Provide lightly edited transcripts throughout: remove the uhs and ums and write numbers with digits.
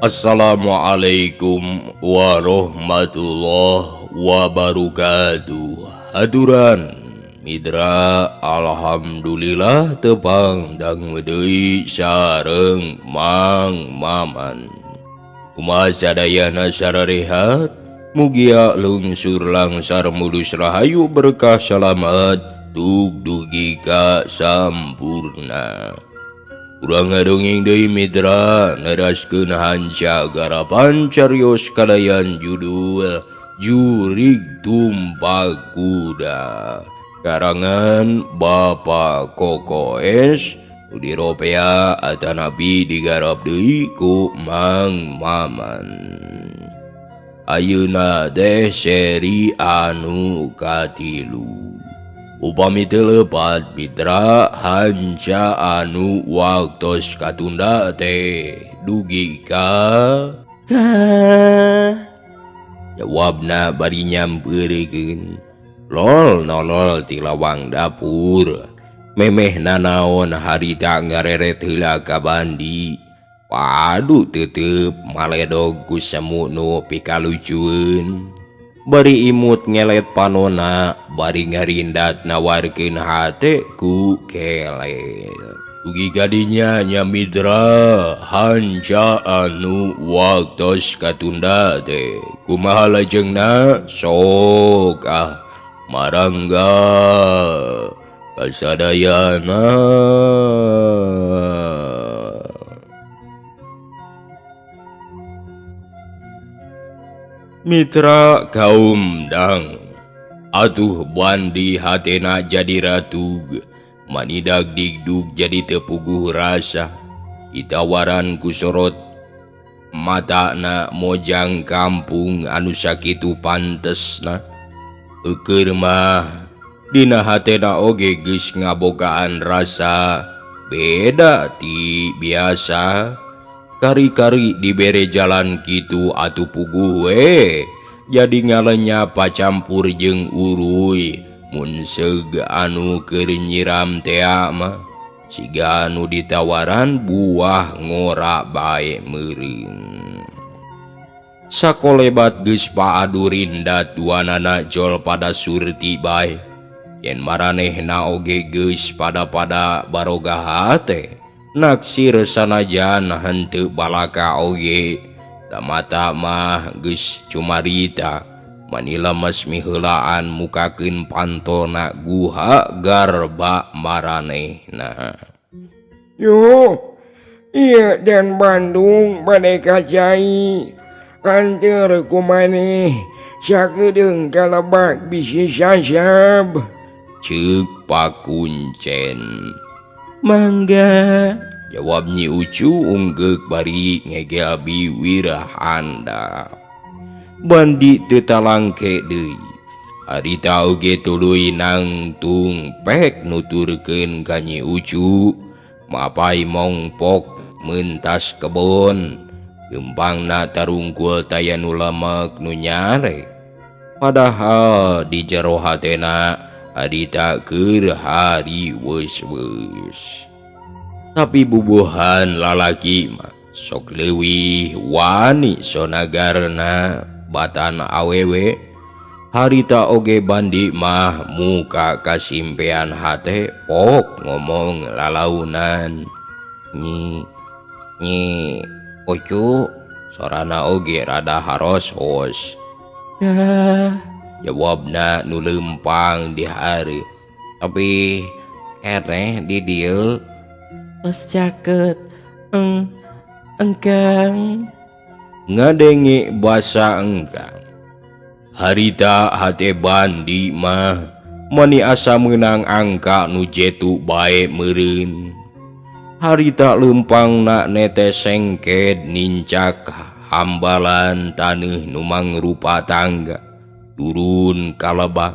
Assalamualaikum warahmatullahi wabarakatuh. Haturan Mitra, alhamdulillah tepang dangu deui sareng Mang Maman. Kumaha sadayana sararehat, mugia lungsur langsar mulus rahayu berkah salamat tug dugi ka sampurna. Urang ngadongeng deui mitra, neraskeun hanca garapan carios kalayan judul Jurig Tumpak Kuda karangan Bapak Koko S diropea atanapi digarap deui ku Mang Maman. Ayeuna teh seri anu katilu. Upami teu lepat mitra, hanca anu waktos katunda teh dugi ka jawabna bari nyampeurekeun lol nolol ti lawang dapur. Memeh nanaon harita ngareret heula ka Bandi. Padu tetep maledog ku semu nu pikalucueun. Bari imut ngelet panona, bari ngarindat nawarkeun hate ku kelet. Dugi kadinya nya mitra, hanca anu waktos katunda teh kumaha lajengna sok ah marangga kasadayana. Mitra kaum dang, atuh Bandi hatena jadi ratug, manidag digdug jadi tepuguh rasa. Ditawaran ku sorot matana mojang kampung anu sakitu pantesna. Eukeur mah dina hatena oge geus ngabogaan rasa beda ti biasa. Kari-kari dibere jalan kitu atuh puguh we, jadi ngalenya pacampur jeung uruy. Mun seug anu keur nyiram tea mah siga anu ditawaran buah ngora bae meureun. Sakolebat geus paadu rindat duanana jol pada surti bae. Yen maranehna oge geus pada-pada baroga hate. Naksir sanajan henteu balaka oge, da mata mah geus cumarita. Manila mas miheulaan mukakeun pantona guha garba maranehna. Yo, ieu dan Bandung bade ka cai. Anteur ku maneh sakedeung kalebak bisi sasab. Ceuk pakuncen. Mangga, jawab Nyi Ucu unggeuk bari ngegel biwir handap. Bandi teu talangke deui. Harita oge tuluy nangtung pek nuturkeun ka Nyi Ucu. Mapai mongpok mentas kebon. Gempangna tarungkul taya nu lemek nu nyarek. Padahal di jero hatena harita keur hari weus-weus. Tapi bubuhan lalaki mah sok leuwih wani sonagarna batan awewe. Harita oge Bandi mah muka kasimpean hate pok ngomong lalaunan. Nyi Nyi Ucu sorana oge rada haros-hos. Dah, jawabna nu lempang di hari. Tapi keneh di dieu tos caket engkang. Ngadenge basa engkang. Harita hate Bandi mah mani asa meunang angka nu jetu bae meureun. Harita lempangna netes sengked nincak Hambalan taneuh nu mangrupa tangga turun ka lebak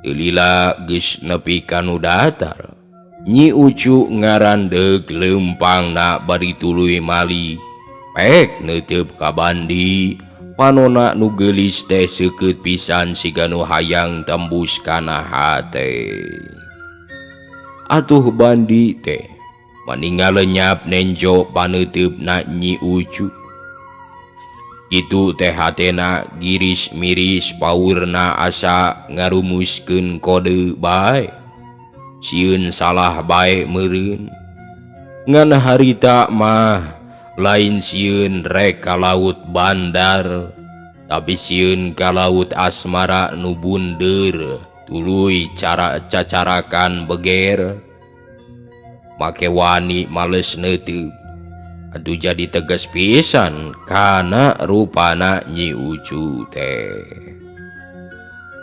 teu lila geus nepi ka nu datar. Nyi Ucu ngarandeug leumpangna bari tuluy mali pek neuteup ka Bandi. Panona nu geulis teh seukeut pisan siga nu hayang tembus kana hate. Atuh Bandi teh mani ngalenyap nenjo paneuteupna Nyi Ucu. Kitu teh hatena giris miris paurna asa ngarumuskeun kode bae. Sieun salah bae meureun. Ngan harita mah lain sieun rek ka laut bandar, tapi sieun ka laut asmara nu bunder tuluy cara cacarakan beger. Make wani males neuteub. Aduh jadi tegas pisan kana rupana Nyi Ucu teh.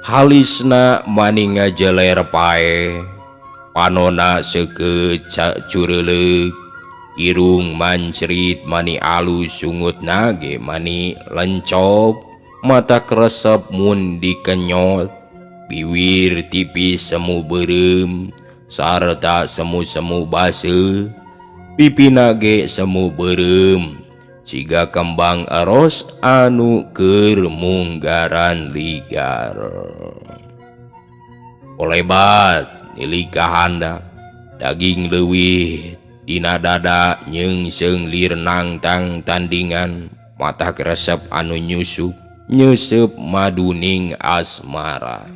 Halisna mani ngajeler pae, panona seukeut cureuleuh, irung mancrit mani alus sungut nage mani lencop, mata kresep mun dikenyot, biwir tipis semu beureum sarta semu-semu baseuh. Pipina ge semu beureum siga kembang eros anu keur munggaran ligar. Kolebat nilik ka handap, daging leuwih dina dada nyeungseung lir nangtang tandingan, mata kresep anu nyusup nyeuseup maduning asmara.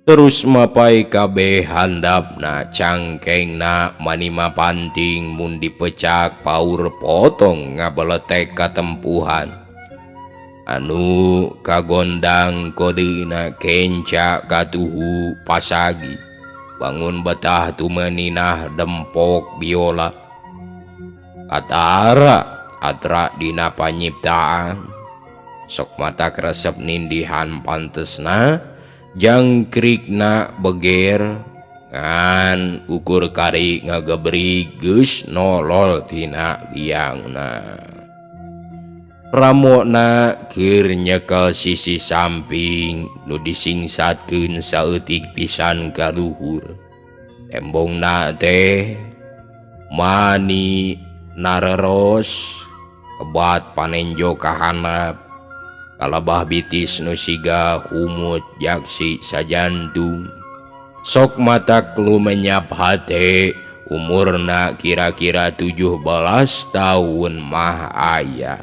Terus mapai kabeh handapna cangkengna manima panting mun dipecak paur potong ngabeletek katempuhan. Anu kagondang kodeuna kenca katuhu pasagi bangun betah tumeninah dempok biola. Katara atra dina panyiptaan sok mata kresep nindihan pantesna jangkrikna beger ngan ukur kari ngagebrig geus nolol tina liangna. Ramona keur nyekel sisi samping nu disingsatkeun saeutik pisan ka luhur. Tembongna teh mani nareros kebat panenjo ka handap. Kalabah bitis nu siga humut jaksi sajantung. Sok matak lumenyap hate umurna kira-kira 17 tahun mah aya.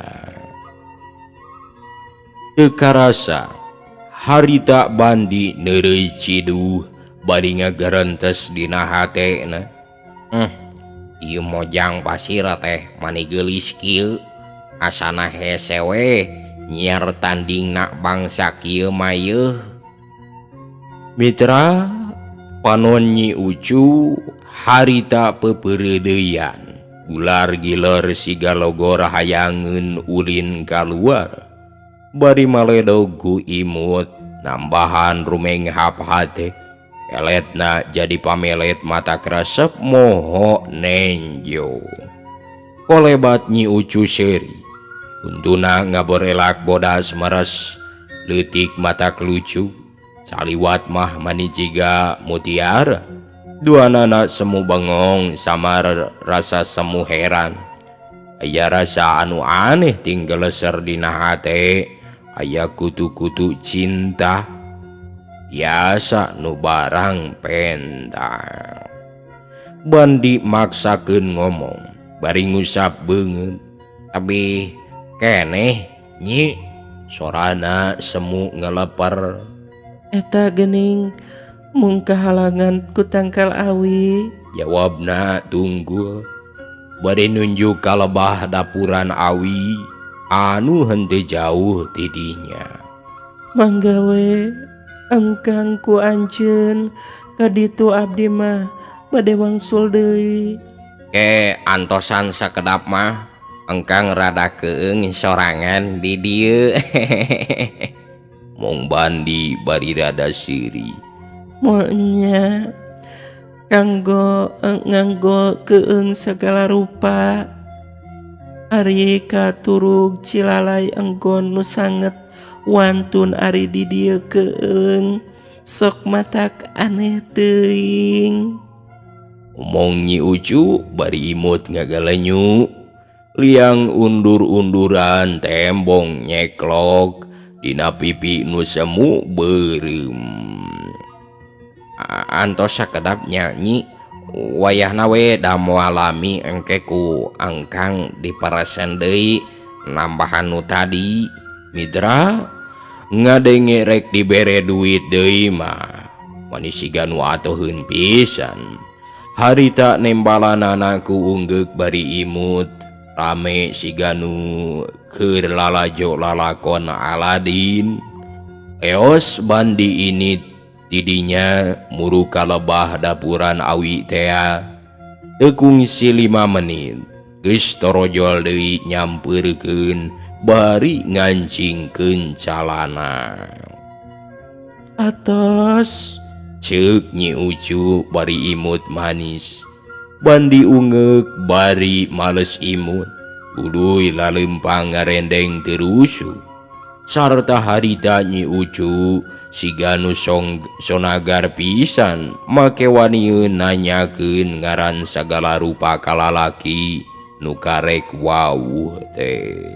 Teu karasa harita Bandi neureuy ciduh bari ngagerentes dina hatena. Ieu mojang pasir teh mani geulis kieu asana hese we nyiar tandingna bangsa kieu mah yeuh. Mitra panon Nyi Ucu harita pepereudeuyan gular giler siga logor hayangeun ulin kaluar. Bari maledog ku imut nambahan rumenghap hate eletna jadi pamelet mata kresep moho nenjo. Kolebat Nyi Ucu seuri untuna ngaborelak bodas meres leutik mata kelucu saliwat mah mani jiga mutiara. Duanana semu bengong samar rasa semu heran. Aya rasa anu aneh tinggal leser dina hate. Aya kutu-kutu cinta biasa nu barang penta. Bandi maksakeun ngomong bari ngusap beungeut. Tapi keneh Nyi sorana semu ngeleper. Eta geuning mung kahalangan ku tangkal awi, jawabna tunggul bari nunjuk ka lebah dapuran awi anu henteu jauh tidinya. Mangga we engkang ku anjeun ka ditu abdi mah bade wangsul deui. Ke antosan sakedap mah engkang rada keung sorangan di dieu. Mong Bandi bari rada seuri. Moal nya kanggo nganggo keung segala rupa. Ari ka Turug Cilalay enggon nu sanget wantun ari di dieu keung sok matak aneh teuing. Omong Nyi Ucu bari imut ngagalenyu liang undur-unduran tembong nyeklok dina pipi nu semu beureum. Antos sakedap nya Nyi, wayahna we da moal lami engke ku angkang diparesen deui nambahan nu tadi. Mitra ngadenge rek dibere duit deui mah mani siga nu atoheun pisan. Harita nembalanana ku unggeuk bari imut rame siga nu keur lalajo lalakon Aladin. Eos bandi ini tidinya muru kalebah dapuran awi tea. Teu kungsi 5 menit geus torojol deui nyampeurkeun bari ngancingkeun calana. Atos ceuk Nyi Ucu bari imut manis. Bandi ungeuk bari males imut, tuluy lalempang ngarendeng terusu. Sarta harita Nyi Ucu siga nu sonagar pisan make wanieun nanyakeun ngaran sagala rupa kalalaki nu karek wawuh teh.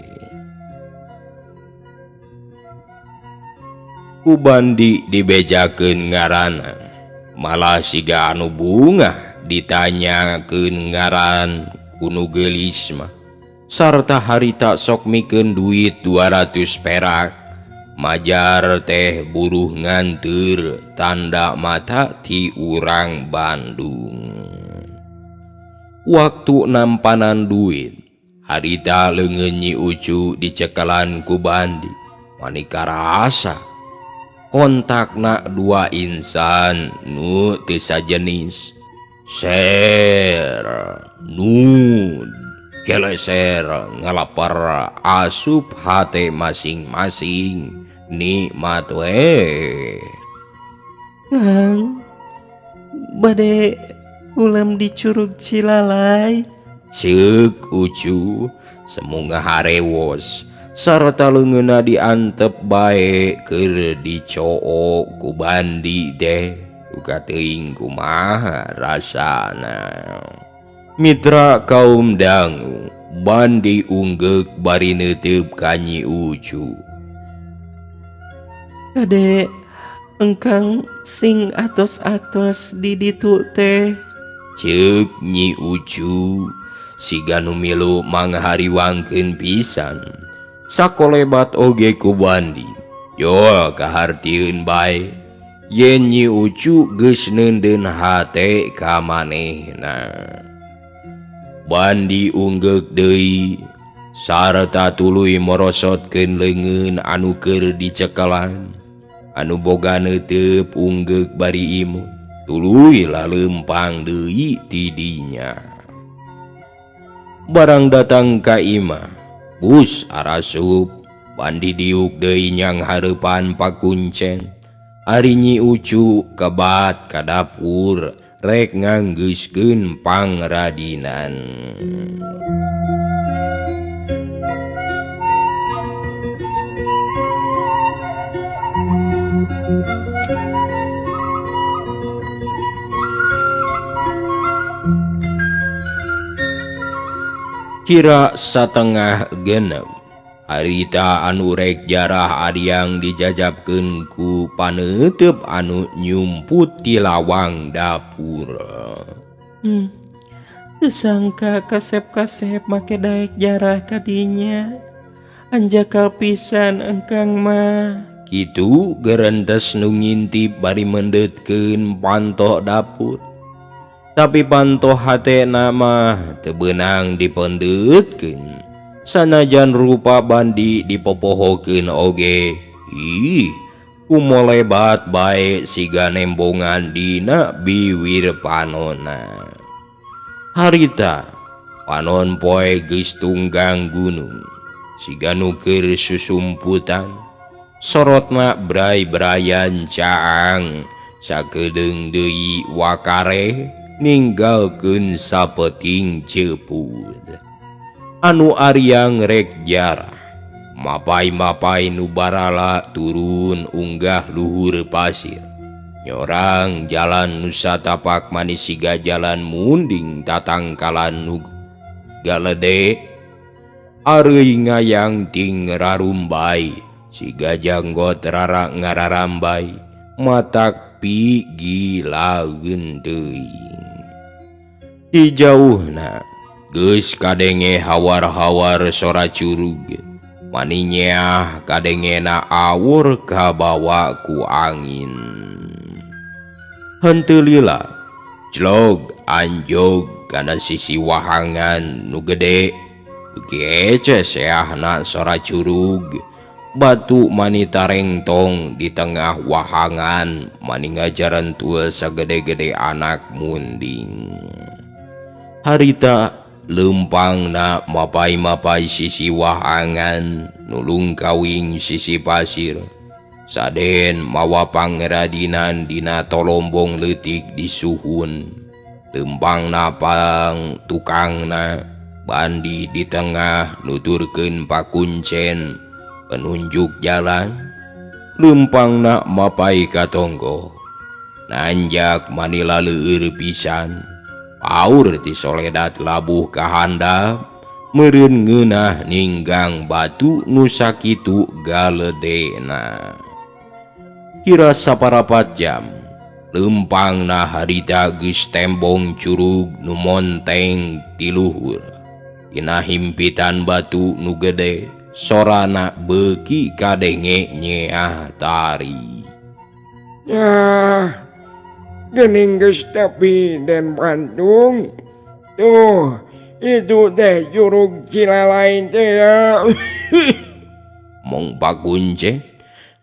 Ku Bandi dibejakeun ngaranna, malah siga anu bungah ditanyakeun ngaran ku nu geulis mah. Sarta harita sok mikeun duit 200 perak, majar teh buruh nganteur tanda mata ti urang Bandung. Waktu nampanan duit, harita leungeun Nyi Ucu dicekelan ku Bandi. Mani karasa kontakna dua insan nu teu sajenis. Ser nu geleser ngalapar asup hate masing-masing nikmat we. Kang, bade ulam di Curug Cilalay. Ceuk Ucu semunga harewos sarta leungeunna diantep bae keur dicook ku Bandi teh. Duka teuing kumaha rasana. Mitra kaum dangu, Bandi unggeuk bari neuteup ka Nyi Ucu. Kade engkang sing atos-atos di ditu teh. Ceuk Nyi Ucu siga nu milu manghariwangkeun pisan. Sakolebat oge ku Bandi. Yo kahartieun bae yen Nyi Ucu geus neundeun hate ka manehna. Bandi unggeuk deui sarta tuluy morosotkeun leungeun anu keur dicekelan. Anu boga neuteup unggeuk bari imut, tuluy lalempang deui ti dinya. Barang datang ka imah, bus arasup, Bandi diuk deui nyang hareupan pakuncen. Ari Nyi Ucu kebat ka dapur rek nganggeuskeun pangradinan. Kira 5:30 harita anu rek jarah adiang dijajabkeun ku paneuteub anu nyumput ti lawang dapur. Teu sangka kasep-kasep make daek jarah kadinya. Anjakal pisan engkang mah. Kitu gerentes nu ngintip bari mendetkeun panto dapur. Tapi panto hatena mah teu beunang dipendeutkeun. Sanajan rupa Bandi dipopohokeun oge. Ih, kumolebat bae siga nembongan dina biwir panona. Harita panon poe geus tunggang gunung, siga nu keur susumputan. Sorotna bray-brayan caang, sakedeung deui wakare ninggalkeun sapeting ceuput. Anu ariang rek jarah mapai-mapai nu barala turun unggah luhur pasir. Nyorang jalan nusa tapak manis siga jalan munding tatangkalan nu galede. Areuy ngayang ting rarumbai siga janggot rara ngararambai matak pi gilaeun teuing. Di jauhna geus kadenge hawar-hawar sora curug maninyeah kadengena awur kabawa ku angin. Henteu lila jlog anjog kana sisi wahangan nu gede. Gece seahna sora curug batu mani tarengtong di tengah wahangan mani ngajaran tua sagede-gede anak munding. Harita lempangna mapai-mapai sisi wahangan nulung kawing sisi pasir. Saden mawa pangradinan dina tolombong leutik disuhun. Lempangna pang tukangna bandi di tengah nuturkeun pakuncen penunjuk jalan. Lempangna mapai ka tonggo nanjak manila leueur pisan. Paur ti soledat labuh ka handap meureun ngeunah ninggang batu nu sakitu galedena. Kira saparapat jam lempangna harita geus tembong curug nu monteng ti luhur. Dina himpitan batu nu gede sorana beuki kadenge nyeah tari. Yah, geuning geus tepi Den Bandung. Tuh, itu teh curug Cilalai teh ya. Mong pakunce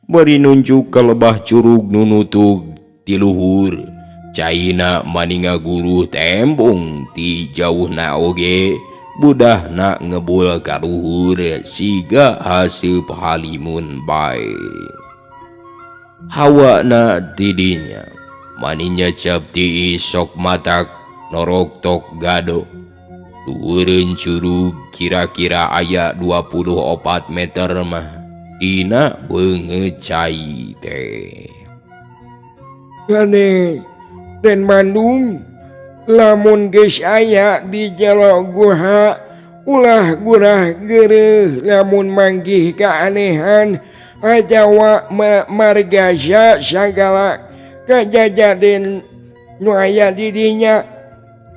bari nunjuk ka lebah curug nu nutug ti luhur. Caina mani ngaguruh tembong ti jauhna oge. Budahna ngebul ka luhur siga haseup halimun bae. Hawana tidinya maninya cap ti sok matak noroktok gado. Luhureun curug kira-kira aya 24 meter mah dina beungeut cai teh. Gane Den Bandung lamun geus aya di jero guha ulah gurah geureuh lamun manggih keanehan ajawa margasa sagala kajajaden nu aya di dinya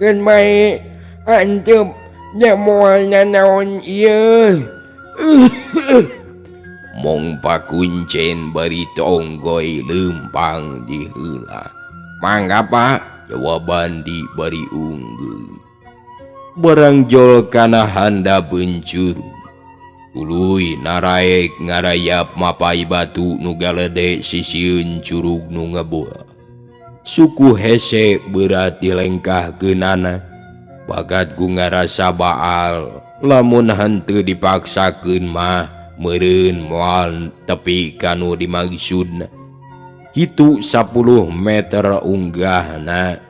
keun mae antep nya moal nanaon ieu. Mong pakuncen bari tonggoi lempang di heula. Mangga Pak, jawaban di bari unggul. Barang jol kana handapeun curug. Tuluy naraek ngarayap mapai batu nu galede sisieun curug nu ngebul. Suku hese berat dilengkahkeunana. Bagat ku ngarasa baal lamun henteu dipaksakeun mah meureun moal tepi kanu dimaksudna. Kitu 10 meter unggahna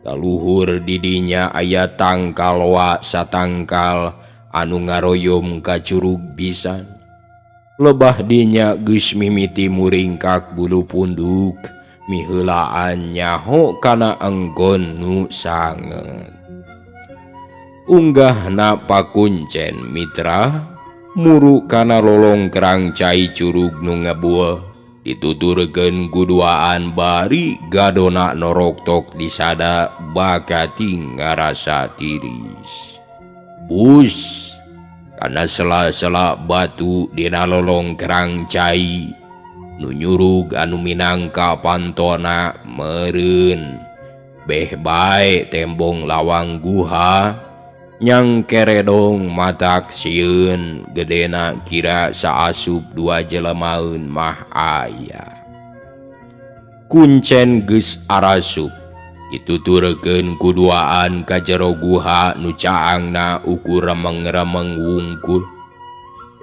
kaluhur didinya aya tangkal loa satangkal anu ngaroyom ka curug pisan. Lebah dinya geus mimiti muringkak bulu punduk miheulaan nyaho kana enggon nu sanget. Unggahna pakuncen mitra muru kana lolongkrang cai curug nu ngebul. Dituturkeun kuduaan bari gadona noroktok disada bakati ngarasa tiris. Bus kana sela-sela batu dina lolongkrang cai nu nyurug anu minangka pantona meureun. Beh bae tembong lawang guha nyang keredong matak sieun gedena kira saasup dua jelemaeun mah aya. Kuncen geus arasup dituturkeun kuduaan ka jero guha nu caangna ukur remeng-remeng wungkul.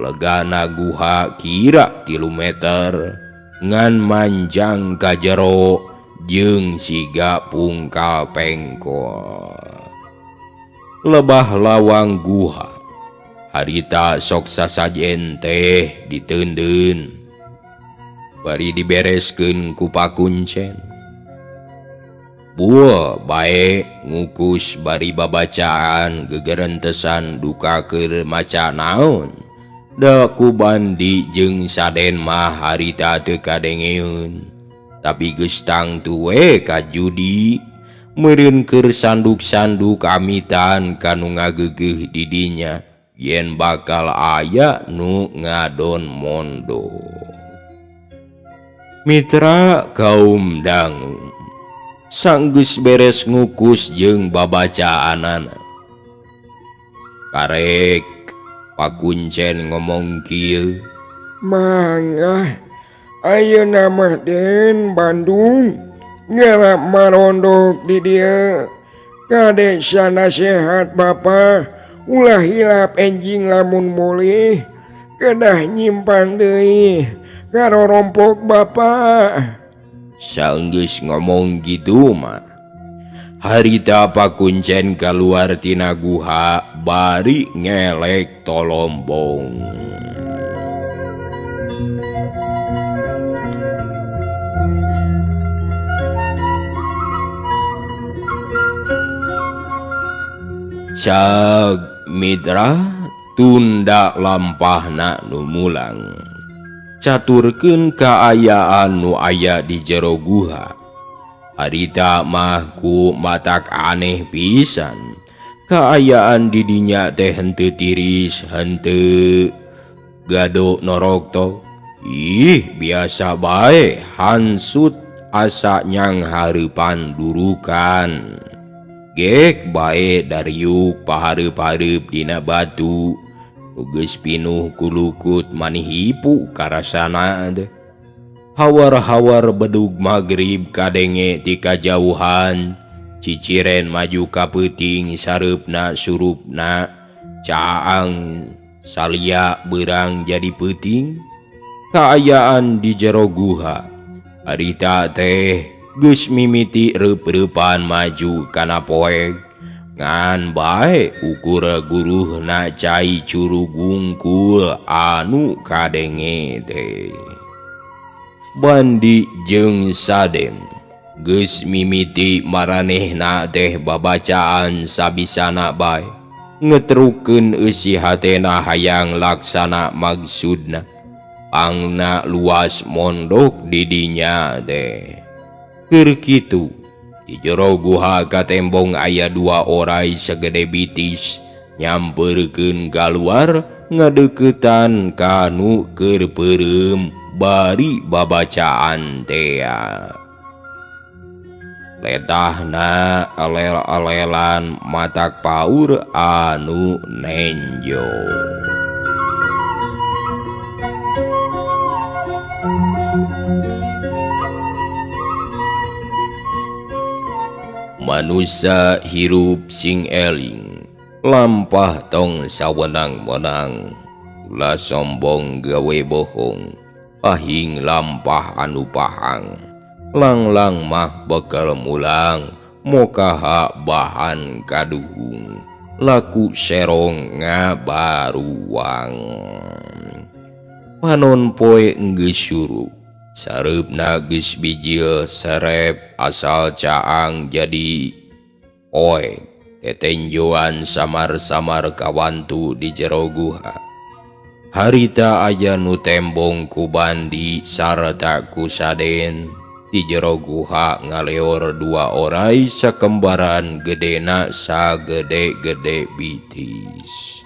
Legana guha kira 3 meter ngan manjang ka jero jeung siga pungkal pengkol. Lebah lawang guha Harita sok sasajen teh diteundeun bari dibereskeun ku pakuncen. Buah bae ngukus bari babacaan gegerentesan duka keur maca naon. Da ku Bandi jeung Saden mah harita teu kadengeun. Tapi geus tangtu we ka judi meureun keur sanduk-sanduk amitan ka nu ngageugeuh di dinya yen bakal aya nu ngadon mondo. Mitra kaum dangu sanggeus beres ngukus jeung babacaanana. Karek pakuncen ngomong kieu, "Mangga ayeuna mah Den Bandung ngarap marondok di dieu. Kade sanasehat Bapa, ulah hilap enjing lamun mulih, kedah nyimpang deui karorompok Bapa." Sanggeus ngomong gitu mah harita pakuncen kaluar tina guha bari ngelek tolombong. Cag mitra tunda lampahna nu mulang caturkeun kaayaan nu aya di jero guha. Harita mah ku matak aneh pisan. Kaayaan didinya teh henteu tiris, henteu gado norokto. Ih, biasa bae hansut asa nyang hareupan durukan. Gek bae dariuk pahareup-hareup dina batu. Geus pinuh kulukut manih hipu karasana teh. Hawar-hawar bedug magrib kadenge ti kajauhan, ciciren maju ka peuting sareupna surupna, caang salia beurang jadi peuting. Kaayaan di jero guha, harita teh geus mimiti reup-reupan maju kana poek, ngan bae ukur guruhna cai curug wungkul anu kadenge teh. Bandi jeung Saden geus mimiti maranehna teh babacaan sabisana bae ngetrukeun eusi hatena hayang laksana maksudna pangna luas mondok di dinya teh. Keur kitu di jero guha katembong aya dua orai sagede bitis nyamperkeun kaluar ngadeuketan ka nu keur peureum bari babacaan tea. Letahna alel-alelan matak paur anu nenjo. Manusa hirup sing eling, lampah tong sawenang-wenang, ulah sombong gawe bohong, pahing lampah anu pahang, langlang mah bekal mulang, mokaha bahan kaduhung, laku serong ngabaruang. Panon poe geus syurup, sareupna geus bijil serep asal caang jadi poe, tetenjoan samar-samar kawantu di jero guha. Harita aya nu tembong ku Bandi sarta ku Saden. Di jero guha ngaleor dua orai sakembaran gedena sagede-gede bitis.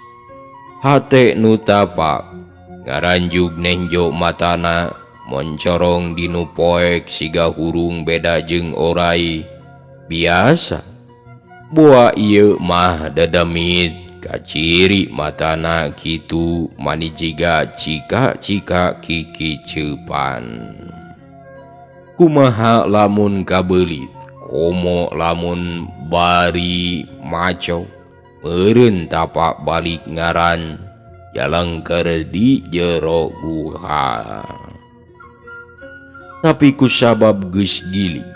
Hate nu tapak ngaranjug nenjo matana moncorong dinu poek siga hurung beda jeung orai biasa. Boa ieu mah dadamit kaciri matana kitu mani jiga cika-cika kiki ceupan. Kumaha lamun kabelit, komo lamun bari maco, meureun tapak balik ngaran jalangker di jero guha. Tapi kusabab geus gili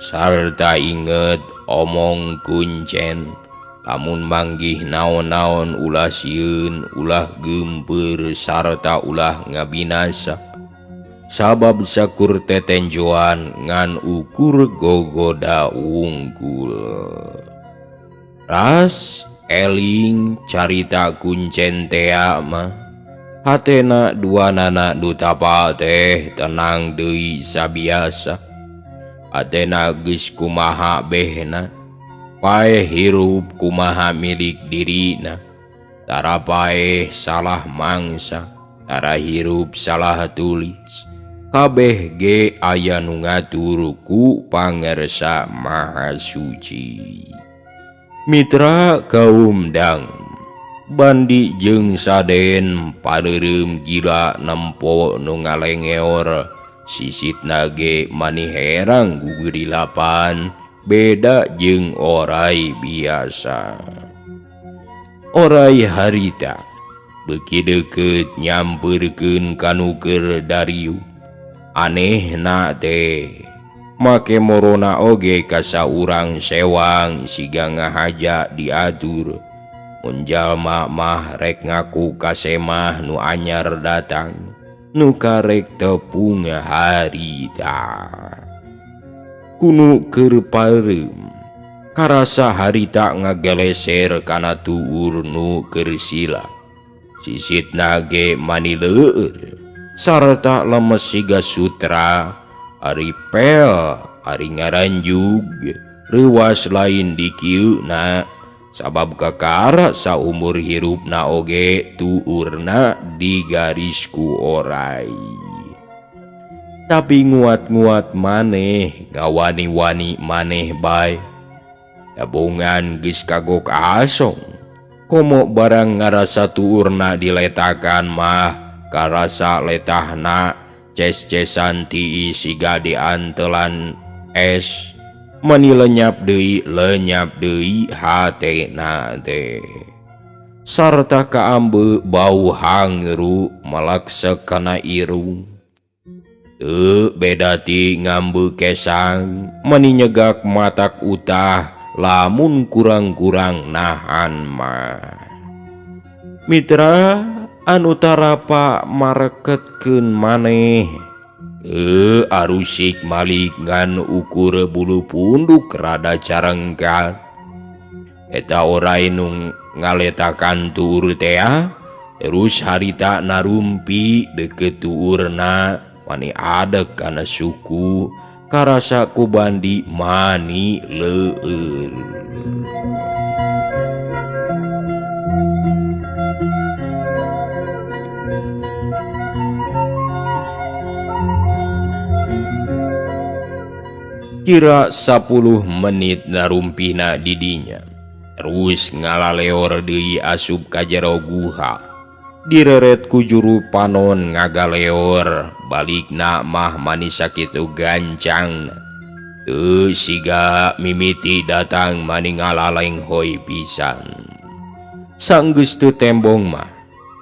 sarta inget omong kuncen, Lamun manggih naon-naon ulah sieun, ulah geumpeur sarta ulah ngabinasa. Sabab sakur tetenjoan ngan ukur gogoda wungkul. Ras eling carita kuncen tea mah hatena duanana nu tapa teh tenang deui sabiasa. Hatena geus kumaha behna, paeh hirup kumaha milik dirina, tara paeh salah mangsa, tara hirup salah tulis. Kabeh ge aya nu ngatur ku Pangersa Maha Suci. Mitra kaum dang Bandi jeung Saden pareureum gila nempo nu ngalengeor, sisitna ge mani herang gugurilapan beda jeung orai biasa. Orai harita beuki deukeut nyampeurkeun kanu keur dariu. Anehna teh make morona oge ka saurang sewang siga ngahaja diatur. Mun jalma mah rek ngaku ka semah nu anyar datang, nu karek tepung harita. Kunu keur pareum karasa harita ngageleser kana tuur nu keur sila. Sisitna ge mani leueur sarta lemes siga sutra, ari pel ari ngaranjug reuwas lain dikieuna sabab kakara saumur hirupna oge tuurna digaris ku orai. Tapi nguat-nguat maneh ngawani-wani maneh bae, tabungan geus kagok asong. Komo barang ngarasa tuurna diletakan mah karasa letahna ces-cesan tii siga diantelan es, mani lenyap deui hatena teh. Sarta kaambe bau hangru malaksek kana irung. Teu beda ti ngambe kesang mani nyegak matak utah lamun kurang-kurang nahan mah. Mitra anu tarapa mareketkeun maneh arusik malik ngan ukur bulu punduk rada carengkan. Eta orai nu ngaletakan tuur tea terus harita narumpi deukeut tuurna mani adeg kana suku karasa ku Bandi mani leueur. Kira 10 menit narumpina didinya, terus ngalaleor deui asup ka jero guha. Direret ku juru panon ngagaleor, balikna mah mani sakitu gancang. Teu siga mimiti datang mani ngalalenghoi pisan. Sanggeus teu tembong mah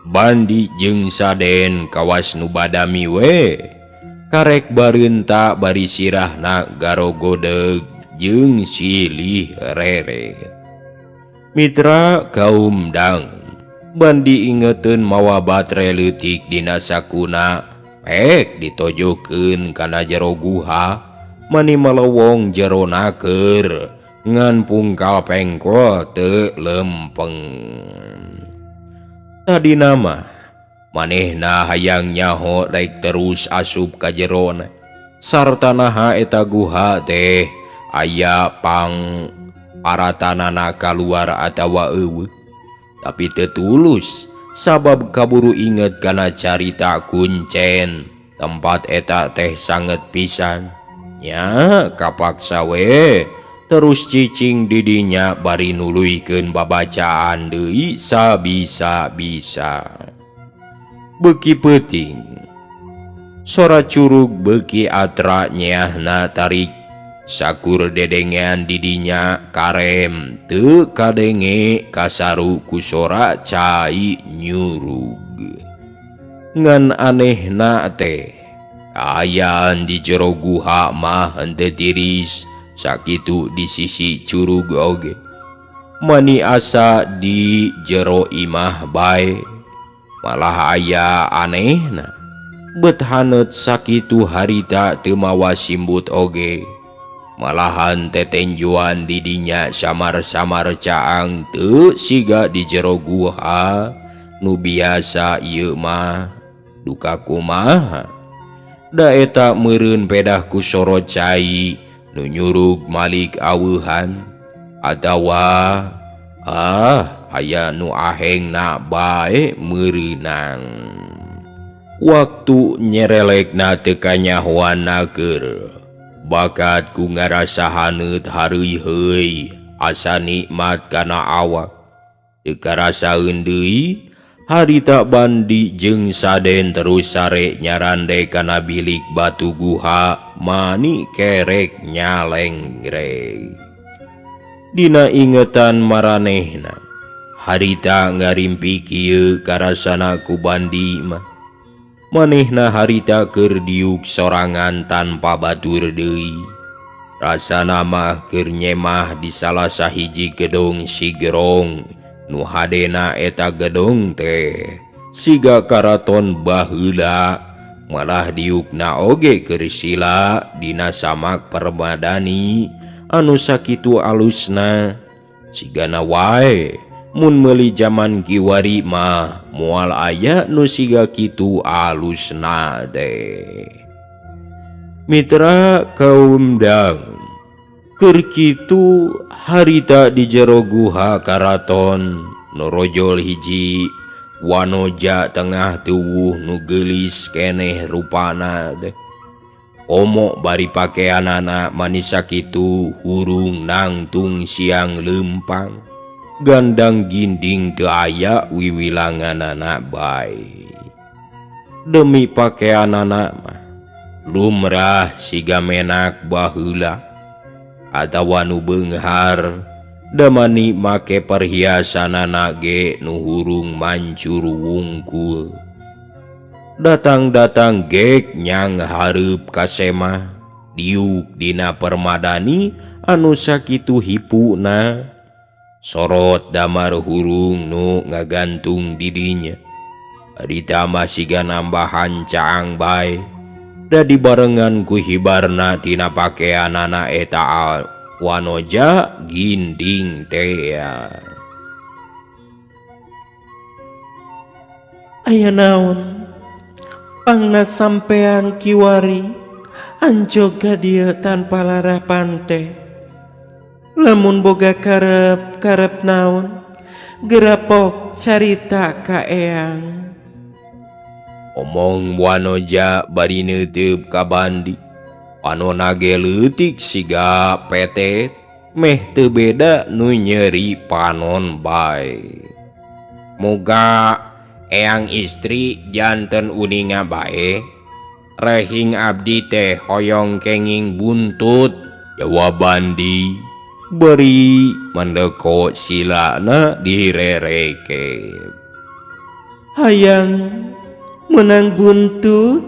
Bandi jeung Saden kawas nu badami we. Karek bareunta bari sirahna garogodeg jeung silih reret. Mitra kaum dang Bandi ingeteun mawa batre leutik dina sakuna, pek ditojokeun kana jero guha, mani malowong jerona keur ngan pungkal pengkol teu lempeng. Tadina mah manehna hayang nyaho rek terus asup ka jerona, sarta naha eta guha teh aya pang paratanana kaluar atawa eueuh. Tapi teu tulus sabab kaburu inget kana carita kuncen tempat eta teh sanget pisan. Nya kapaksa we terus cicing didinya bari nuluykeun babacaan deui sabisa-bisa. Beuki peuting sora curug beuki atra nyeahna tarik sakur dedengean didinya karem teu kadenge kasaru ku sora cai nyurug. Ngan anehna teh kaayaan di jero guha mah henteu tiris sakitu di sisi curug oge. Mani asa di jero imah bae malah aya anehna bet haneut sakitu harita teu mawa simbut oge malahan tetenjuan didinya samar-samar caang teu siga di jero guha nu biasa ieu mah duka kumaha da eta meureun pedah ku sorot cai nu nyurug malik aweuhan atawa aya nu ahengna bae meureunang. Waktu nyerelekna teu kanyahoan keur bakat ku ngarasa haneut hareuy-heuy asa nikmat kana awak teu karasaeun deui harita Bandi jeung Saden terus sare nyarande kana bilik batu guha mani kerek nyalenggreg. Dina ingetan maranehna harita ngarimpi kieu karasana ku Bandi mah manehna harita keur diuk sorangan tanpa batur deui rasana mah keur nyemah di salah sahiji gedong sigerong nu hadena eta gedong teh siga karaton baheula malah diukna oge keur sila dina samak permadani anu sakitu alusna sigana wae mun meuli jaman kiwari mah moal aya nu siga kitu alusna teh. Mitra kaum dang keur kitu harita di jero guha karaton norojol hiji wanoja tengah tuwuh nu geulis keneh rupana teh. Omok bari pakeanana manis sakitu hurung nangtung siang lempang gandang ginding teu aya wiwilanganana bae demi pakeanana mah lumrah siga menak baheula atawa nu beunghar damani make perhiasanana ge nu hurung mancur wungkul. Datang-datang gek nyang hareup ka semah diuk dina permadani anu sakitu hipuna sorot damar hurung nu ngagantung didinya harita mah siga nambahan caang bae da dibarengan ku hibarna tina pakeanana eta wanoja ginding tea. Aya naon pangna sampean kiwari anjog ka dieu tanpa larah pante lamun boga karep karep naon gerapok carita ka eyang. Omong wanoja bari neuteup ka Bandi panona ge leutik siga petet meh teu beda nu nyeri panon bae. Moga eyang istri janten uninga bae rehing abdi teh hoyong kenging buntut jawab Bandi beri mendeko silana direreke. Hayang menang buntut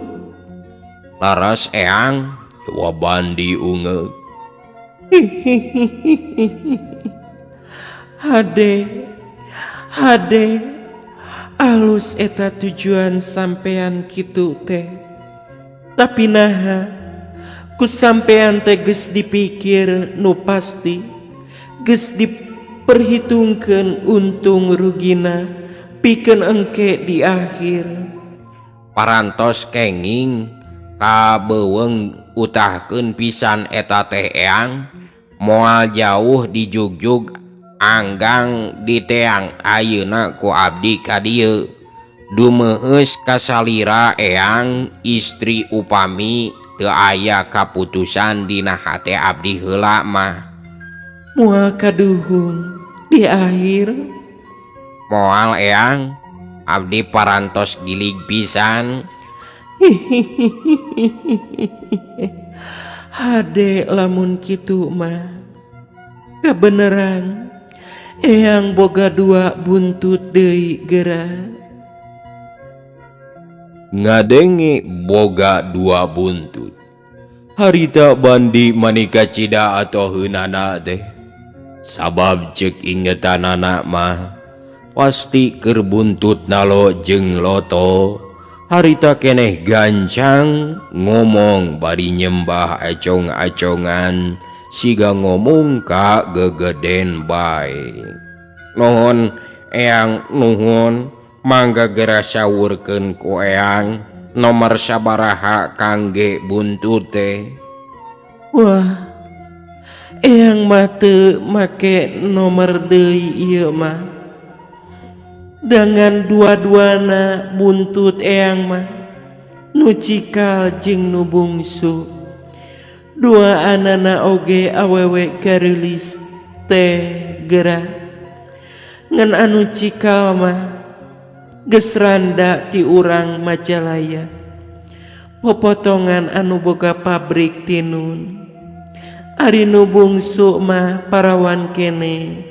laras eyang jawab Bandi ungeuk. Hade hade alus eta tujuan sampean kitu teh tapi naha ku sampean teh geus dipikir nu pasti geus diperhitungkeun untung rugina pikeun engke di akhir. Parantos kenging kabeuweung utahkeun pisan eta teh eyang moal jauh dijugjug anggang diteang ayeuna ku abdi ka dieu dumeus kasalira eyang istri upami teu aya kaputusan dina hate abdi heula mah. Moal kaduhung di akhir moal eyang abdi parantos gilig pisan. Hade lamun kitu mah kabeneran eyang boga dua buntut deui geura. Ngadenge boga dua buntut harita Bandi manika cida atau heunana teh. Sabab cek ingetan anak mah pasti keur buntut nalo jeung loto harita keneh gancang ngomong bari nyembah acong-acongan siga ngomong ka gegeden bae. Nuhun eyang, nuhun, mangga gera sawurkeun ku eyang nomor sabaraha kangge buntut teh. Wah, eyang mah teu make nomor deui ieu mah. Dengan dua-duana buntut eyang mah nu cikal jeung nu bungsu. Dua anana oge awewe gareulis teh geura. Ngan anu cikal mah geus randa ti urang Majalaya. Popotongan anu boga pabrik tinun. Ari nu bungsu mah parawan kene.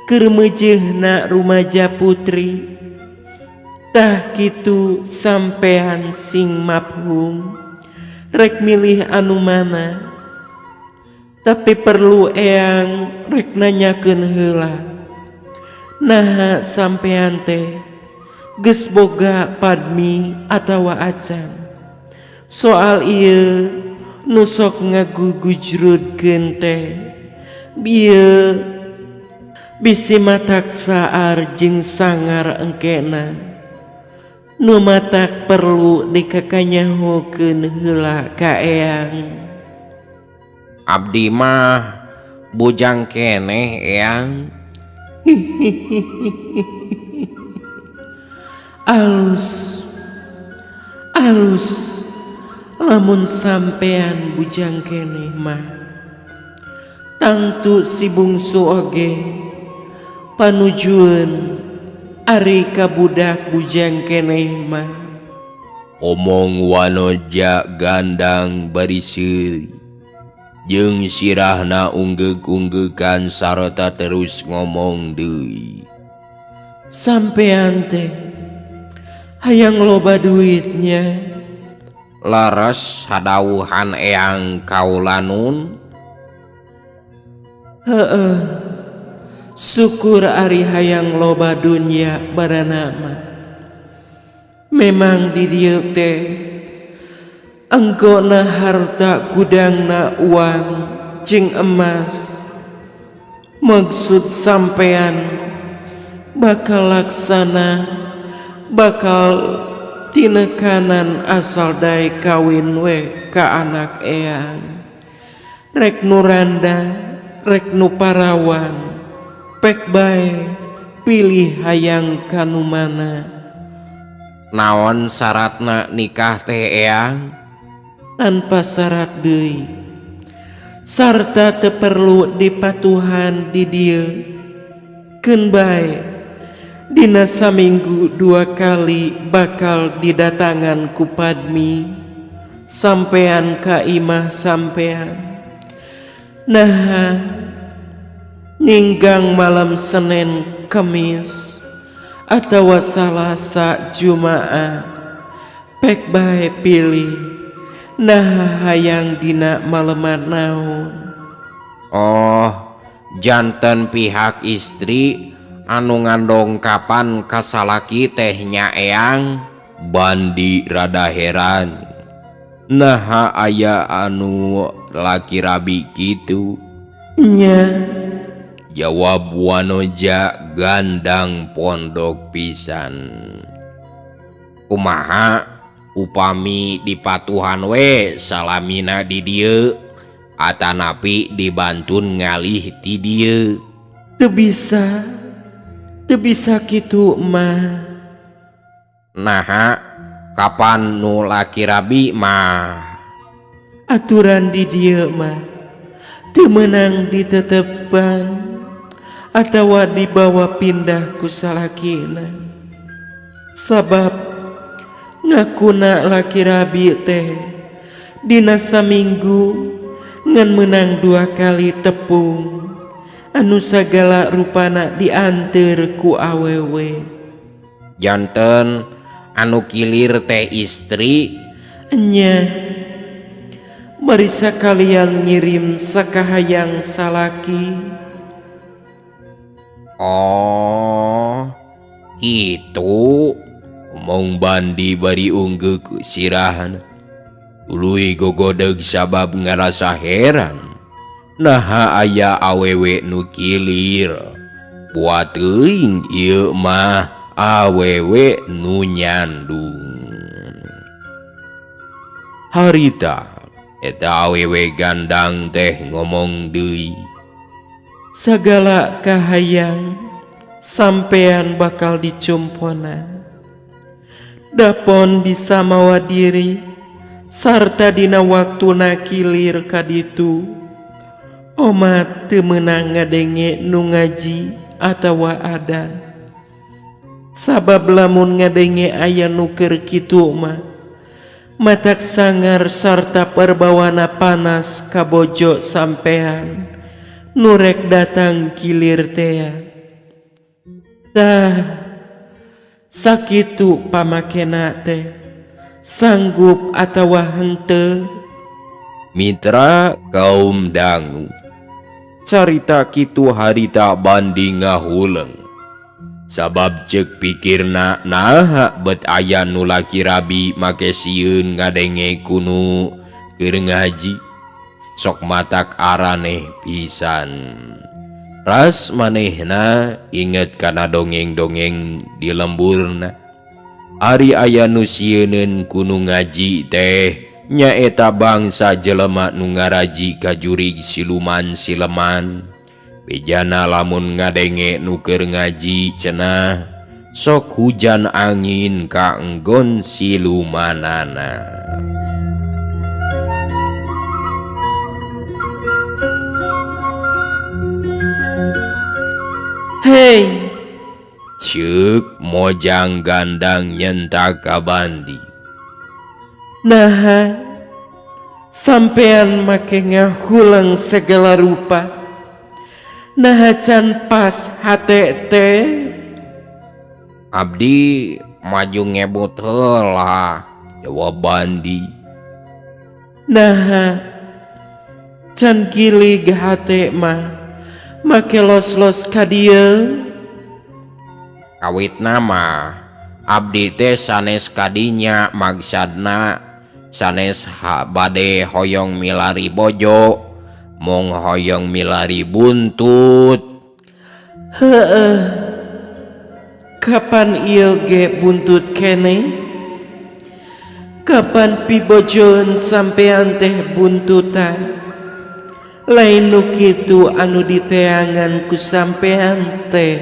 Keur meujeuhna rumaja putri. Tah kitu sampean sing mafhum. Rek milih anu mana? Tapi perlu eyang rek nanyakeun heula. Naha sampean teh geus boga padmi atawa acan? Soal ieu nu sok ngagugujrudkeun teh bieu bisi matak saar jeung sangar engkena. Nu matak perlu dikakanyahokeun heula ka eyang. Abdi mah bujang keneh eyang. Alus, alus, lamun sampean bujang keneh mah tangtu si bungsu oge panujueun ari ka budak bujang keneh mah. Omong Wanoja gandang bari seuri jeung sirahna unggeuk-unggekan sarta terus ngomong deui. Sampean teh hayang loba duitnya. Leres hadawuhan eyang kaulanun. Heeh, syukur ari hayang loba dunya barana mah. Memang di dieu teh enggona harta gudangna uang jeung emas. Maksud sampean bakal laksana bakal tinekanan asal dae kawin we ka anak eyang. Rek nu randa, rek nu parawan, pek bae pilih hayang kanu mana. Naon syaratna nikah teh eyang? Tanpa syarat deui, sarta teu perlu dipatuhan di dieu. Keun bae dina saminggu 2 kali bakal didatangan ku Padmi sampean ka imah sampean. Naha ninggang malam Senin Kemis atawa Salasa Jumaah, pek bae pilih. Naha hayang dina maleman naon? Oh, janten pihak istri anu ngandongkapan ka salaki teh nya eyang. Bandi rada heran. Naha aya anu laki rabi kitu? Nya. Jawab Wanoja gandang pondok pisan. Kumaha upami dipatuhan we salamina di dieu atanapi dibantun ngalih ti dieu? Teu bisa, teu bisa kitu mah. Naha kapan nu laki rabi mah? Aturan di dieu mah teu meunang ditetepan atawa dibawa pindah ku salakina. Sabab ngakuna laki rabi teh dina saminggu ngan meunang 2 kali tepung anu sagala rupana dianteur ku awewe. Janten anu kilir teh istri? Nya. Bari sakalian ngirim sakahayang salaki. Oh gitu omong Bandi bari unggeuk sirahna. Tuluy gogodeg sabab ngarasa heran. Naha aya awewe nu kilir. Buat teuing ieu mah awewe nu nyandung. Harita eta awewe gandang teh ngomong deui. Sagala kahayang sampean bakal dicumponan. Dapon bisa mawa diri sarta dina waktuna kilir kaditu. Omat teu meunang ngadenge nu ngaji atawa adan. Sabab lamun ngadenge aya nu keur kitu mah matak sangar sarta perbawana panas kabojo sampean nurek datang kilir tea. Tah sakitu pamakena teh sanggup atawa henteu. Mitra kaum dangu carita kitu harita Bandi ngahuleng. Sabab ceuk pikirna naha bet aya nu laki rabi make sieun ngadenge kunu keur ngaji. Sok matak araneh pisan. Ras manehna inget kana dongeng-dongeng di lemburna. Ari aya nu sieuneun kunu ngaji teh nyaeta bangsa jelema nu ngaraji kajurig siluman sileman. Bejana lamun ngadenge nu keur ngaji cenah sok hujan angin kaenggon silumanana. Hei, ceuk mojang gandang nyentak ka Bandi. Naha sampean make ngahulang segala rupa. Naha can pas hate teh. Abdi maju ngebut heula, jawab Bandi. Naha can gilig hate mah make los-los ka dieu. Kawitna mah abdi teh sanes kadinya magsadna sanes bade hoyong milari bojo mong hoyong milari buntut. Heeh, kapan ieu ge buntut keneh? Kapan pibojoeun sampean teh buntutan? Lain nu kitu anu diteangan ku sampean teh.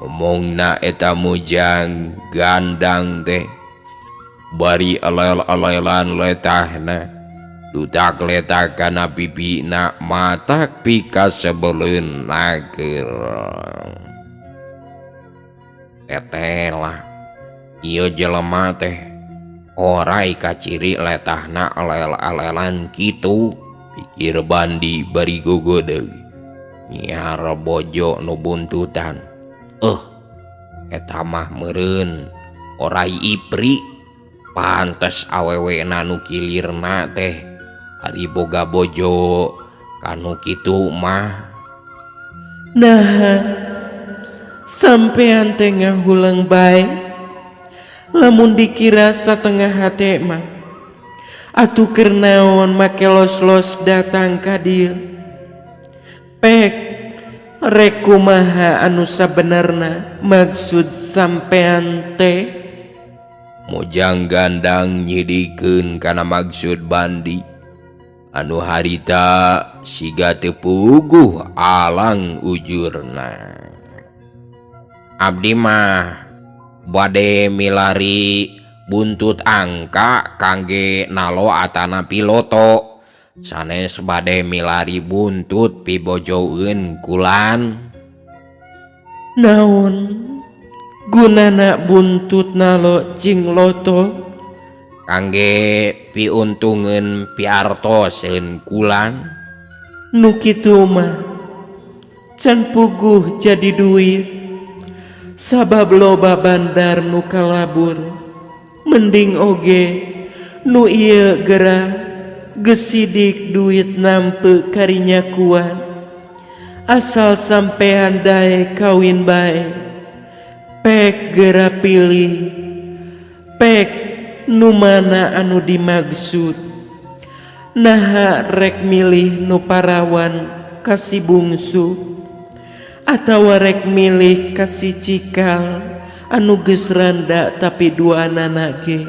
Omongna eta mujang gandang teh bari alel-alelan letahna dutak letak kana pipina matak pikasebeleun nager. Teteh lah ieu jelema teh orai kaciri letahna alel-alelan kitu, pikir Bandi bari gogodeug nyiar bojo nu buntutan. Eta mah meureun orai ipri, pantes awewena nu kilirna teh ari boga bojo kanu kitu mah. Nah, sampean teh ngahuleung bae lamun dikira satengah hate mah. Atuh keur naon make los-los datang ka dieu? Pek rek kumaha anu sabenerna maksud sampean teh? Mojang gandang nyidikeun kana maksud Bandi anu harita siga teu puguh alang ujurna. Abdi mah bade milari buntut angka kangge nalo atana piloto. Sanes bade milari buntut pibojoeun kulan. Naon gunana buntut nalo jeung loto? Kangge piuntungeun piartoseun kulan. Nu kitu mah can puguh jadi duit. Sabab loba bandar nu kalabur. Mending oge nu ieu gerah gesidik duit nampe karinya kuan. Asal sampean daek kawin bae. Pek gera pilih. Pek nu mana anu dimaksud. Naha rek milih nu parawan ka si bungsu atawa rek milih ka si cikal anu geus randa tapi duanana ge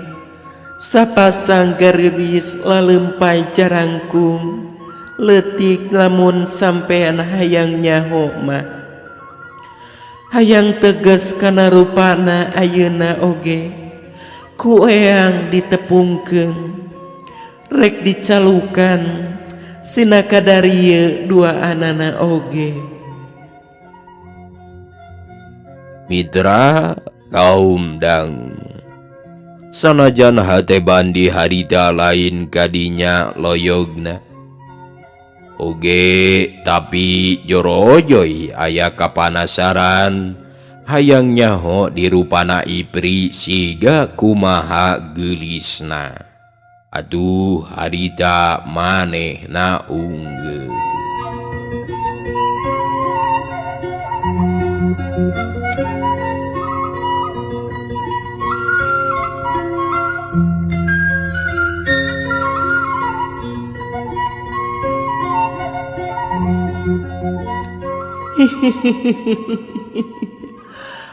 sapasang gareulis lalempay jarangkung leutik lamun sampean hayang nyaho mah hayang tegas kana rupana ayeuna oge ku eyang ditepungkeun rek dicalukan sina kadarieu duaanana oge. Mitra kaum dang sanajan hate Bandi harita lain kadinya loyogna oge tapi jorojoy aya kapanasaran hayang nyaho dirupana Ipri siga kumaha geulisna. Aduh harita manehna unggeuh.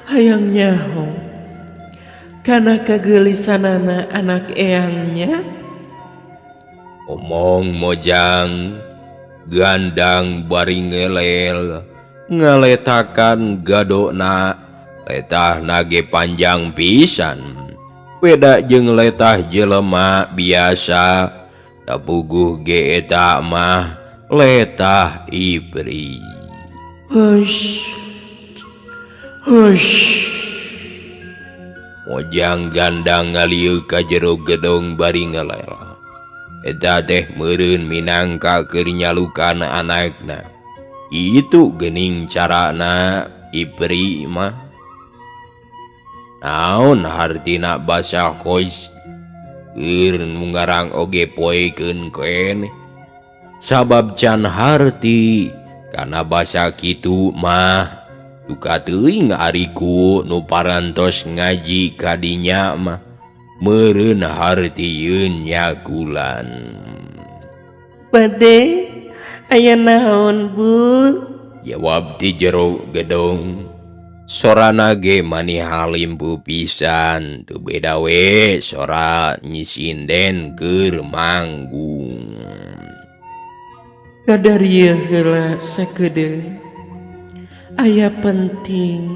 Hayang nyaho kana kageulisanana anak eyangnya. Omong mojang gandang bari ngelel ngaletakan gadona letah nage panjang pisan beda jeung letah jelema biasa tapuguh ge eta mah letah Ipri. Hush, hush. Mojang gandang ngalieu ka jero gedong bari ngelel. Eta teh meureun minangka keur nyalukan anakna. Itu geuning carana Ipri mah. Naon hartina basa khois keur nu ngarang oge poekeun keneh. Sabab can harti kana basa kitu mah duka teuing ariku nu parantos ngaji kadinya mah meureun hartieun nyakulan. Bade aya naon Bu? Jawab ti jero gedong. Sorana ge mani halimpu pisan teu beda we sora nyisinden keur manggung. Kadarieu heula sakedeung aya penting.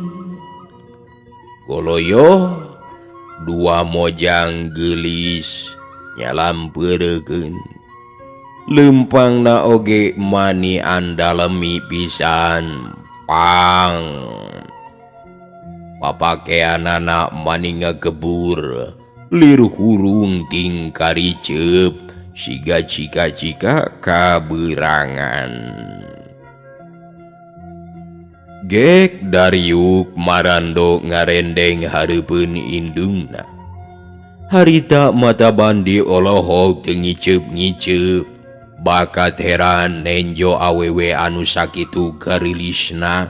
Goloyo dua mojang geulis nyalampeureukeun. Leumpangna oge mani andalemi pisan pang. Papakeanana mani ngagebur lir hurung ting kariceup siga cika-cika kaberangan. Gek dariuk marando ngarendeng hareupeun indungna. Harita mata Bandi olohok teu ngiceup-ngiceup bakat heran nenjo awewe anu sakitu garilisna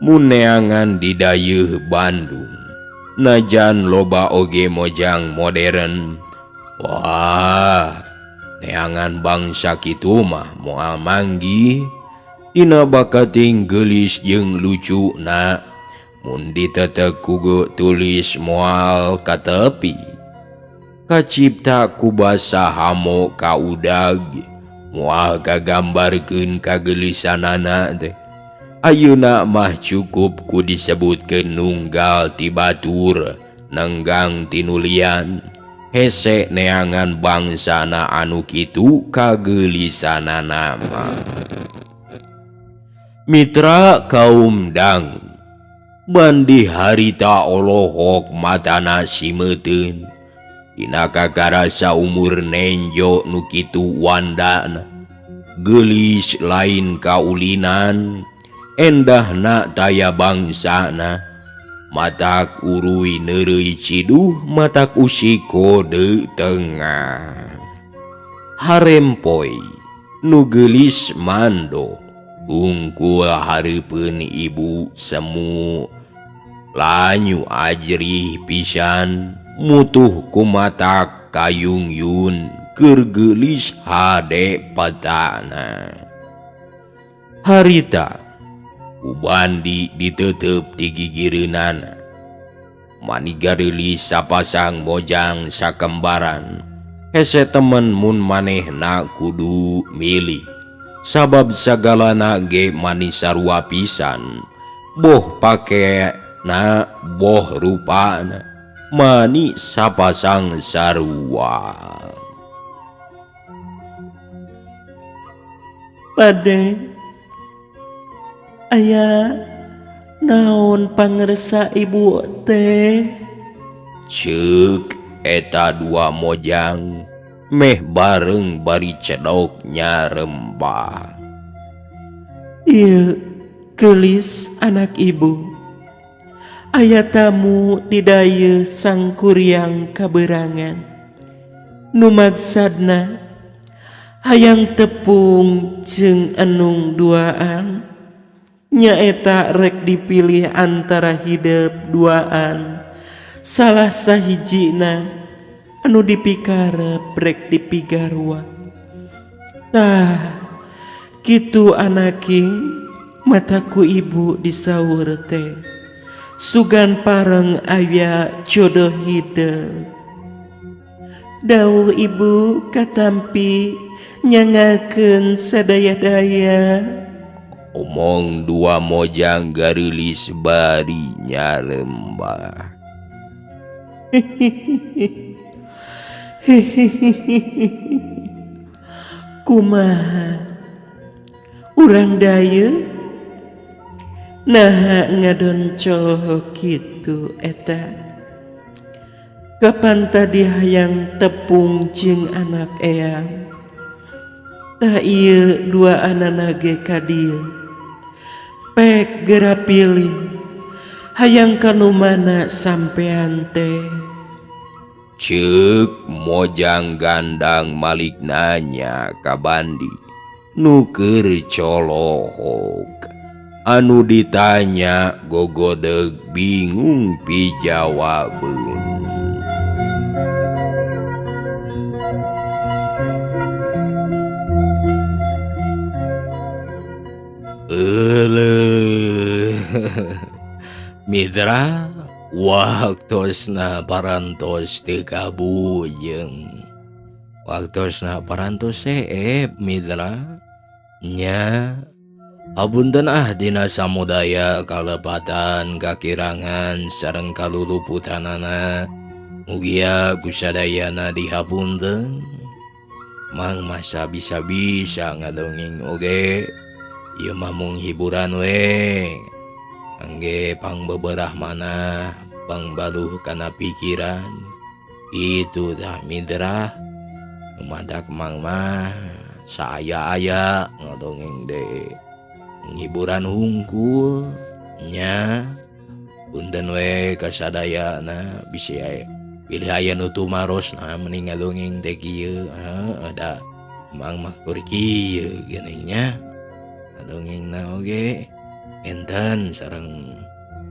mun neangan di dayeuh Bandung. Najan loba oge mojang modern. Wah, neangan bangsa kitu mah moal manggih. Dina bakating geulis jeung lucuna mun ditetek kugu tulis moal katepi. Kacipta ku basa hamo kaudag moal kagambarkeun kageulisanana teh. Ayeuna mah cukup ku disebutkeun nunggal ti batur nenggang tinulian. Hese neangan bangsana anu kitu kageulisanana mah. Mitra kaum dang Bandi harita olohok matana simeuteun. Dina kakarasa umur nenjo nu kitu wandana. Geulis lain kaulinan endahna taya bangsana. Matak uruy neureuy ciduh matak usi kode tengah. Harempoy nu geulis mando. Tungkul hareupeun ibu semu lanyu ajrih pisan mutuh kumatak kayung yun keur geulis hade patana. Harita ku Bandi diteuteup ti gigireunana. Mani gareulis sapasang mojang sakembaran. Hese temen mun manehna kudu milih. Sabab sagalana ge manis sarua pisan. Boh pake na boh rupana mani sapasang sarua. Pade aya naon pangersa ibu teh? Ceuk eta dua mojang meh bareng bari cedok nyarembah. Ieu geulis anak ibu. Aya tamu di daye sangkuriang kaberangan. Nu magsadna hayang tepung jeung enung duaan. Nyaeta rek dipilih antara hidep duaan. Salah sahijina anu dipikarep rek dipigarwa. Tah kitu anaking mataku ibu disaur teh. Sugan pareng aya jodoh hidep. Dawuh ibu katampi nyangakeun sadaya-daya. Omong dua mojang gareulis bari nyarembah. Kumaha urang daye naha ngadon coloho kitu eta. Kapan tadi hayang tepung jeung anak eyang. Tah ieu dua anana ge ka dieu. Pek gera pilih hayang kanu mana sampean teh. Ceuk mojang gandang malik nanya ka Bandi nu keur colohok. Anu ditanya gogodeg bingung pijawabeun. Euleuh Mitra waktosna parantos teu kabujeng. Waktosna parantos seep Mitra nya. Apunten ah dina samudaya kalepatan kakirangan sareng kaluluputanana. Mugia kusadayana dihapunten. Mang masa bisa-bisa ngadongeng oge. Ieu mah mung hiburan we. Angge pangbeberah manah, pangbaluh kana pikiran. Itu tah Mitra. Madak mang mah saaya-aya ngadongeng deui. Hiburan hungkul nya. Punten we kasadayana bisi aya pilih aya nu tumarosna mending ngadongeng teh kieu. Heeh da mang mah keur kieu geuning nya. Ngadongengna oge enten sareng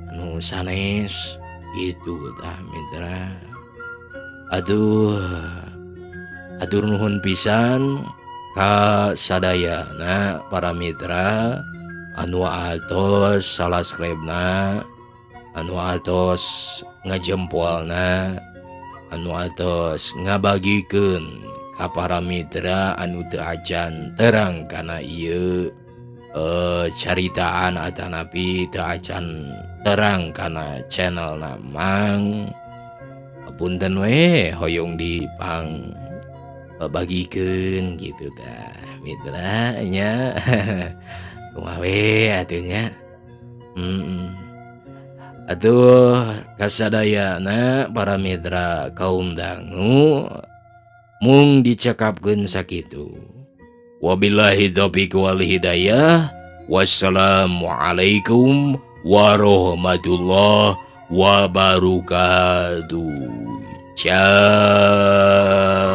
anu sanes gitu tah Mitra. Aduh atur nuhun pisan ka sadayana para mitra anu atos salaskribna, anu atos ngajempolna, anu atos ngabagikeun ka para mitra anu teu acan terang kana ieu caritaan atanapi teu acan terang kana channelna Mang. Punten we hoyong dipang bagikeun gitu tah Mitra nya. Kumaha we atuh nya. Atuh kasadayana para mitra kaum dangu mung dicekapkeun sakitu. Wabillahi taufiq wal hidayah. Wassalamualaikum warahmatullahi wabarakatuh. Ciao.